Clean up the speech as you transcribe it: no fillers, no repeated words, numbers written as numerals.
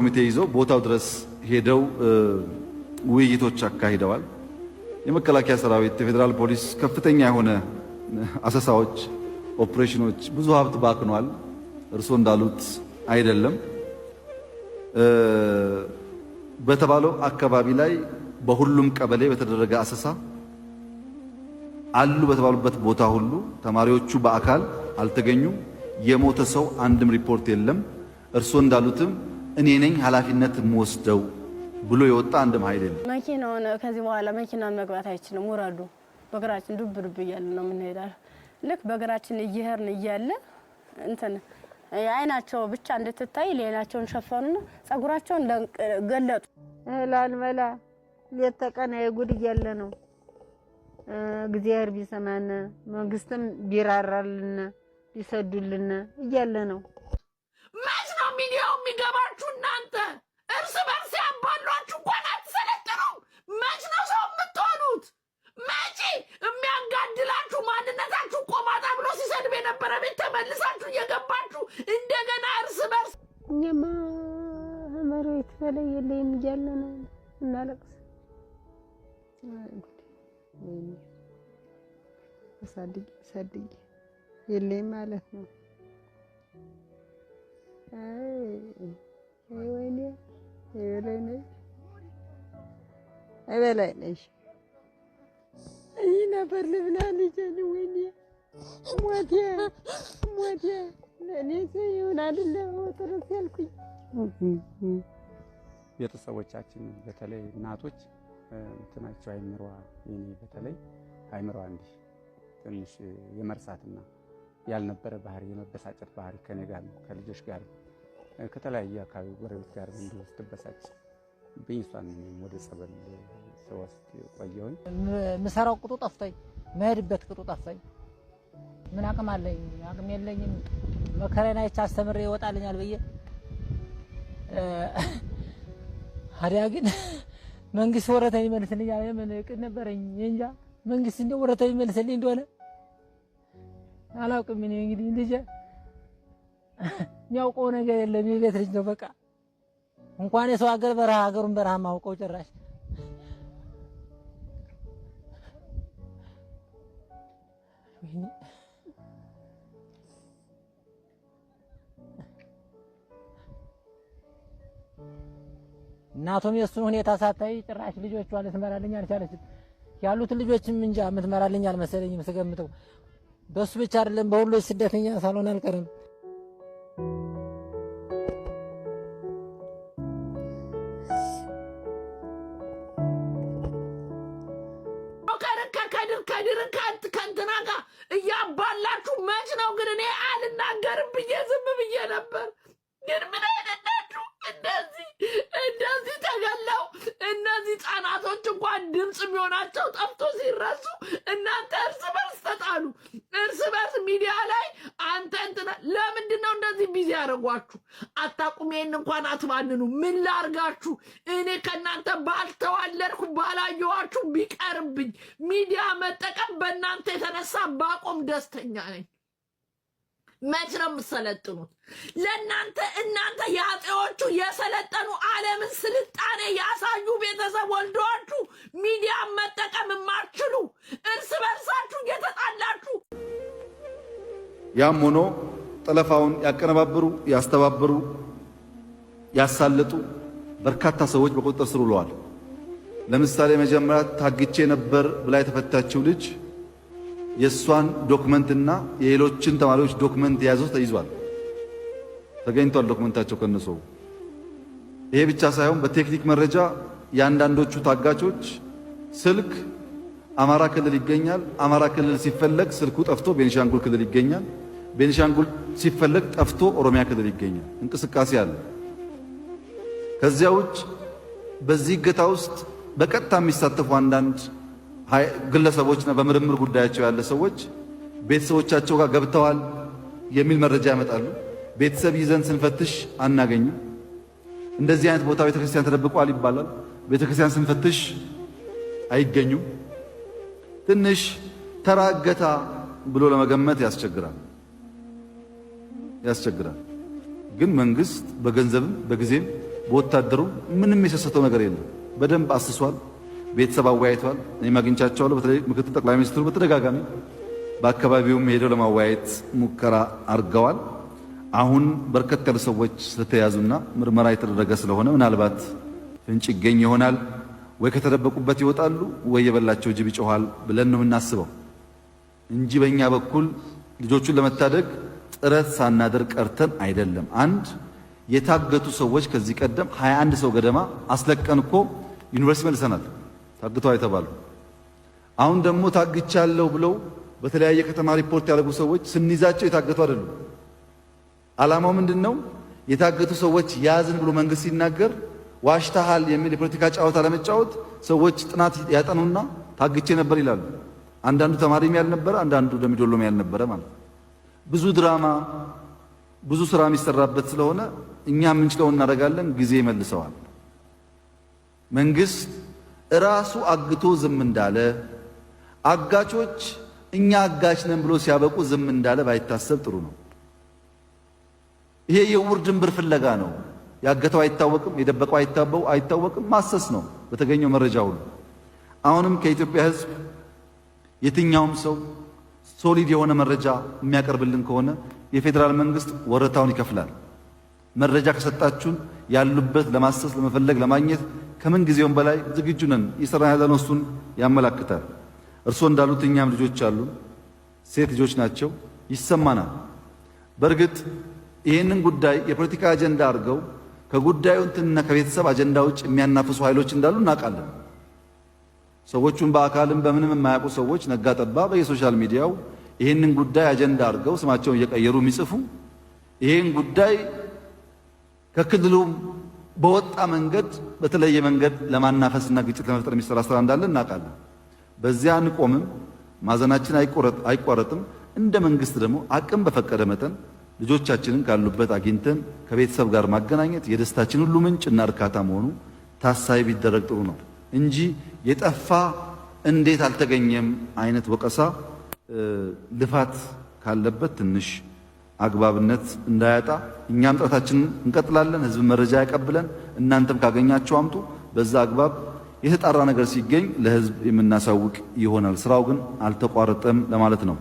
ኮሚቴ ይዘው ቦታው ድረስ ሄደው ውይይቶች አካሂደዋል። የመከላከያ ሰራዊት፣ የፌዴራል ፖሊስ ከፍተኛ የሆነ አሰሳዎች፣ ኦፕሬሽኖች፣ ብዙ ሀብት ባክኗል። እርስዎ እንዳሉት አይደለም። በተባለው አካባቢ ላይ በሁሉም ቀበሌ በተደረገ አሰሳ አሉ በተባሉበት ቦታ ሁሉ ተማሪዎቹ በአካል አልተገኙም። የሞተ ሰው አንድም ሪፖርት የለም። እርስዎ እንዳሉትም እኔ ነኝ ኃላፊነት የምወስደው ብሎ የወጣ አንድም ኃይል የለም። መኪናውን ከዚህ በኋላ መኪና መግባት አይችልም፣ ውረዱ፣ በእግራችን ዱብ ዱብ እያለ ነው የምንሄዳል። ልክ በእግራችን እየሄድን እያለ እንትን አይናቸው ብቻ እንድትታይ ሌላቸውን ሸፈኑና ጸጉራቸውን ገለጡ። እህል አልበላ ሌት ተቀን የጉድ እያለ ነው። እግዚአብሔር ቢሰማን መንግስትም ቢራራልን ቢሰዱልን እያለ ነው። መች ነው ሚዲያው የሚገባችሁ እናንተ? እርስ በርስ ያባሏችሁ እንኳን አትሰለጥኑም። መች ነው ሰው የምትሆኑት? መቼ የሚያጋድላችሁ ማንነታችሁ ቆማጣ ብሎ ሲሰድብ የነበረ ቤት ተመልሳችሁ እየገባችሁ እንደገና እርስ በርስ እኛማ መሬት በላይ የለይም እያለ ነው እናለቅስ። አሳድጌ አሳድጌ የለይም ማለት ነው። አይ ወይኔ በላይ ነሽ፣ አይ በላይ ነሽ። ይህ ነበር ልብላ ልጄን። ወይኔ ሞቴ ሞቴ ለእኔ ይሁን አይደለ ጥርስ ያልኩኝ። ቤተሰቦቻችን በተለይ እናቶች እንትናቸው አይምሯ የኔ በተለይ አይምሯ እንዲህ ትንሽ የመርሳትና ያልነበረ ባህሪ የመበሳጨት ባህሪ ከኔ ጋር ነው ከልጆች ጋር ከተለያየ አካባቢ ጎረቤት ጋር እንዲሁ ስትበሳጭ ብኝ እሷን ወደ ጸበል ስወስድ ቆየሁኝ። ምሰራው ቅጡ ጠፍቶኝ መሄድበት ቅጡ ጠፍቶኝ ምን አቅም አለኝ? አቅም የለኝም። መከራዬን አይቼ አስተምሬ ይወጣልኛል ብዬ ታዲያ ግን መንግስት ወረታ ይመልስልኛል የምን እቅድ ነበረኝ። እንጃ መንግስት እንደው ወረታ ይመልስልኝ እንደሆነ አላውቅም። እኔ እንግዲህ ልጄ የሚያውቀው ነገር የለም። የቤት ልጅ ነው። በቃ እንኳን የሰው ሀገር በረሃ ሀገሩን በረሃ ማውቀው ጭራሽ እናቱም የእሱን ሁኔታ ሳታይ ጭራሽ ልጆቿን ልትመራልኝ አልቻለችም። ያሉትን ልጆችም እንጃ የምትመራልኝ አልመሰለኝም ስገምተው። በእሱ ብቻ አይደለም በሁሎች ስደተኛ ሳልሆን አልቀርም። ከድር ከድርን ከእንትና ጋር እያባላችሁ መች ነው ግን? እኔ አልናገርም ብዬ ዝም ብዬ ነበር። ግን ምን አይነት ናችሁ? እንደዚህ እንደዚህ ተገለው እነዚህ ህጻናቶች እንኳን ድምፅ የሚሆናቸው ጠፍቶ ሲረሱ እናንተ እርስ በርስ ተጣሉ። እርስ በርስ ሚዲያ ላይ አንተ እንትና ለምንድን ነው እንደዚህ busy ያደረጓችሁ? አታቁም። ይሄን እንኳን አትባንኑ። ምን ላርጋችሁ? እኔ ከእናንተ ባልተዋለድኩ ባላየኋችሁ ቢቀርብኝ ሚዲያ መጠቀም በእናንተ የተነሳ ባቆም ደስተኛ ነኝ። መች ነው የምትሰለጥኑት? ለእናንተ እናንተ የአፄዎቹ የሰለጠኑ ዓለምን ስልጣኔ ያሳዩ ቤተሰብ ወልደዋችሁ ሚዲያ መጠቀም የማትችሉ እርስ በርሳችሁ እየተጣላችሁ፣ ያም ሆኖ ጠለፋውን ያቀነባበሩ፣ ያስተባበሩ፣ ያሳለጡ በርካታ ሰዎች በቁጥጥር ስር ውለዋል። ለምሳሌ መጀመሪያ ታግቼ ነበር ብላ የተፈታችው ልጅ የእሷን document ና የሌሎችን ተማሪዎች document የያዘው ተይዟል፣ ተገኝቷል document ኣቸው ከነሰው። ይሄ ብቻ ሳይሆን በቴክኒክ መረጃ የአንዳንዶቹ ታጋቾች ስልክ አማራ ክልል ይገኛል። አማራ ክልል ሲፈለግ ስልኩ ጠፍቶ ቤኒሻንጉል ክልል ይገኛል። ቤኒሻንጉል ሲፈለግ ጠፍቶ ኦሮሚያ ክልል ይገኛል። እንቅስቃሴ አለ። ከዚያ ውጭ በዚህ እገታ ውስጥ በቀጥታ የሚሳተፉ አንዳንድ ግለሰቦችና በምርምር ጉዳያቸው ያለ ሰዎች ቤተሰቦቻቸው ጋር ገብተዋል የሚል መረጃ ያመጣሉ። ቤተሰብ ይዘን ስንፈትሽ አናገኝም። እንደዚህ አይነት ቦታ ቤተክርስቲያን ተደብቋል ይባላል። ቤተክርስቲያን ስንፈትሽ አይገኙም። ትንሽ ተራ እገታ ብሎ ለመገመት ያስቸግራል ያስቸግራል። ግን መንግስት በገንዘብም በጊዜም በወታደሩ ምንም የሰሰተው ነገር የለም። በደንብ አስሷል። ቤተሰብ አወያይቷል። እኔም አግኝቻቸዋለሁ። በተለይ ምክትል ጠቅላይ ሚኒስትሩ በተደጋጋሚ በአካባቢውም ሄደው ለማወያየት ሙከራ አድርገዋል። አሁን በርከት ያሉ ሰዎች ስለተያዙና ምርመራ የተደረገ ስለሆነ ምናልባት ፍንጭ ይገኝ ይሆናል። ወይ ከተደበቁበት ይወጣሉ፣ ወይ የበላቸው ጅብ ይጮኻል ብለን ነው የምናስበው እንጂ በእኛ በኩል ልጆቹን ለመታደግ ጥረት ሳናደርግ ቀርተን አይደለም። አንድ የታገቱ ሰዎች ከዚህ ቀደም 21 ሰው ገደማ አስለቀን እኮ ዩኒቨርሲቲ መልሰናል፣ ታግተዋል የተባሉ። አሁን ደግሞ ታግቻለሁ ብለው በተለያየ ከተማ ሪፖርት ያደረጉ ሰዎች ስንይዛቸው የታገቱ አይደሉም። ዓላማው ምንድን ነው? የታገቱ ሰዎች ያዝን ብሎ መንግስት ሲናገር ዋሽተሃል የሚል የፖለቲካ ጨዋታ ለመጫወት ሰዎች ጥናት ያጠኑና ታግቼ ነበር ይላሉ። አንዳንዱ ተማሪም ያልነበረ፣ አንዳንዱ ደምቢዶሎም ያልነበረ ማለት ነው። ብዙ ድራማ ብዙ ስራ የሚሰራበት ስለሆነ እኛ የምንችለውን እናደርጋለን። ጊዜ ይመልሰዋል። መንግስት እራሱ አግቶ ዝም እንዳለ፣ አጋቾች እኛ አጋች ነን ብሎ ሲያበቁ ዝም እንዳለ ባይታሰብ ጥሩ ነው። ይሄ የዕውር ድንብር ፍለጋ ነው። ያገተው አይታወቅም፣ የደበቀው አይታወቅም። ማሰስ ነው በተገኘው መረጃ ሁሉ። አሁንም ከኢትዮጵያ ሕዝብ የትኛውም ሰው solid የሆነ መረጃ የሚያቀርብልን ከሆነ የፌዴራል መንግስት ወረታውን ይከፍላል። መረጃ ከሰጣችሁን ያሉበት ለማሰስ ለመፈለግ፣ ለማግኘት ከምን ጊዜውም በላይ ዝግጁ ነን። እየሰራን ያለነው እሱን ያመላክታል። እርስዎ እንዳሉት እኛም ልጆች አሉ፣ ሴት ልጆች ናቸው፣ ይሰማናል። በእርግጥ ይህንን ጉዳይ የፖለቲካ አጀንዳ አድርገው ከጉዳዩ እንትንና ከቤተሰብ አጀንዳ ውጭ የሚያናፍሱ ኃይሎች እንዳሉ እናውቃለን። ሰዎቹን በአካልም በምንም የማያውቁ ሰዎች ነጋ ጠባ በየ social media ው ይህንን ጉዳይ አጀንዳ አድርገው ስማቸውን እየቀየሩ የሚጽፉ፣ ይህን ጉዳይ ከክልሉ በወጣ መንገድ በተለየ መንገድ ለማናፈስና ግጭት ለመፍጠር የሚሰራ ስራ እንዳለ እናውቃለን። በዚያ አንቆምም፣ ማዘናችን አይቋረጥም። እንደ መንግስት ደግሞ አቅም በፈቀደ መጠን ልጆቻችንን ካሉበት አግኝተን ከቤተሰብ ጋር ማገናኘት የደስታችን ሁሉ ምንጭ እና እርካታ መሆኑ ታሳቢ ቢደረግ ጥሩ ነው እንጂ የጠፋ እንዴት አልተገኘም አይነት ወቀሳ ልፋት ካለበት ትንሽ አግባብነት እንዳያጣ እኛም ጥረታችንን እንቀጥላለን። ህዝብ መረጃ ያቀብለን፣ እናንተም ካገኛችሁ አምጡ። በዛ አግባብ የተጣራ ነገር ሲገኝ ለህዝብ የምናሳውቅ ይሆናል። ስራው ግን አልተቋረጠም ለማለት ነው።